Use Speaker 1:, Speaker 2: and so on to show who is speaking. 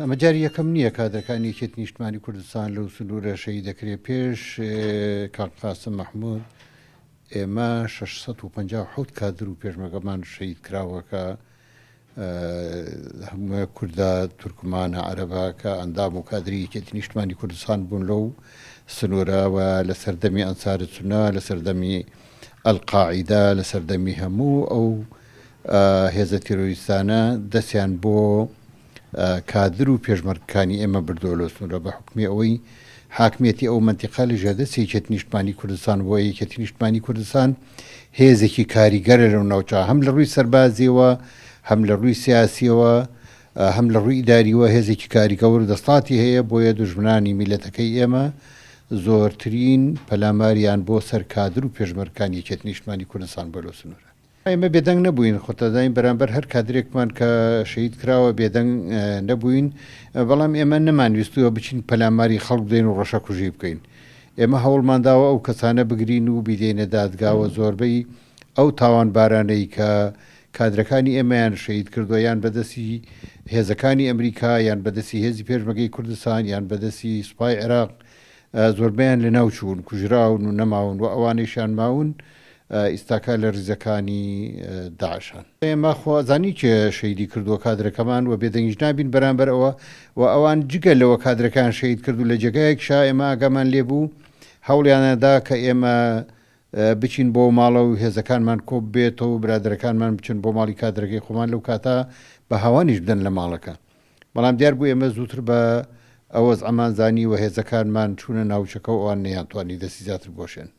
Speaker 1: ئەمە جاری یەکەم نییە کادرەکانی یەکێتی نیشتمانی کوردستان لەو سنوورە شەهید دەکرێ پێش کاک قاسم مەحمود ئێمە 657 کادر و پێشمەگەمان شەهید کراوە کە هەموو کوردە تورکمانە عەرەبە کە ئەندام و کادری یەکێتی نیشتمانی کوردستان بوون لەو سنوورە و لە سەردەمی ئەنسار سونە لە سەردەمی ئەلقاعیدە لە سەردەمی هەموو ئەو هێزە تیرۆریستانە دەستیان بۆ کادر و پێشمەرگەکانی ئێمە بردووە لەو سنوورە بە حوکمی ئەوەی حاکمیەتی ئەو مەنتیقە لە ژێردەستی یەکێتی نیشتمانی کوردستان بووە، یەکێتی نیشتمانی کوردستان هێزێکی کاریگەرە لەو ناوچە هەم لە ڕووی سەربازیەوە هەم لە ڕووی سیاسیەوە هەم لە ڕووی ئیداریوە هێزێکی کاریگەور و دەسڵاتی هەیە بۆیە دوژمنانی میلەتەکەی ئێمە زۆرترین پەلاماریان بۆ سەر کادر و پێشمەرگەکانی یەکێتی نیشتمانی کوردستان بووە لەو سنوورە. ئێمە بێدەنگ نەبووین، خۆتدەزانین بەرامبەر هەر کادرێکمان کە شەهید کراوە بێدەنگ نەبووین، بەڵام ئێمە نەمانویستووە بچین پەلاماری خەڵک بدەین و ڕەشەکوژی بکەین. ئێمە هەوڵمان داوە ئەو کەسانە بگرین و بیدەینە دادگاوە، زۆربەی ئەو تاوانبارانەی کە کادرەکانی ئێمەیان شەهید کردووە یان بە دەستی هێزەکانی ئەمریکا یان بە دەستی هێزی پێشمەگەی کوردستان یان بە دەستی سوپای عێراق زۆربەیان لەناو چوون، کوژراون و نەماون و ئەوانەیشیان ماون ئیستاکە لە ریزەکانی داعشان. ئێمە خۆ ئەزانین کێ شەهیدی کردووە کادرەکەمان و بێدەنگیش نابین بەرامبەر ئەوە و ئەوان جگە لەوە کادرەکەیان شەهید کرد و لە جێگایەکیشا ئێمە ئاگامان لێ بوو هەوڵیانەدا کە ئێمە بچین بۆ ماڵە و هێزەکانمان کۆ ببێتەوە و برادەرەکانمان بچن بۆ ماڵی کادرەکەی خۆمان لەو کاتە بە هاوانیش بدەن لە ماڵەکە بەڵام دیار بوو ئێمە زووتر بە ئەوەزعەمان زانی و هێزەکانمان چوونە ناوچەکە و ئەوان نەیانتوانی دەستی زیاتر بوەشێنن.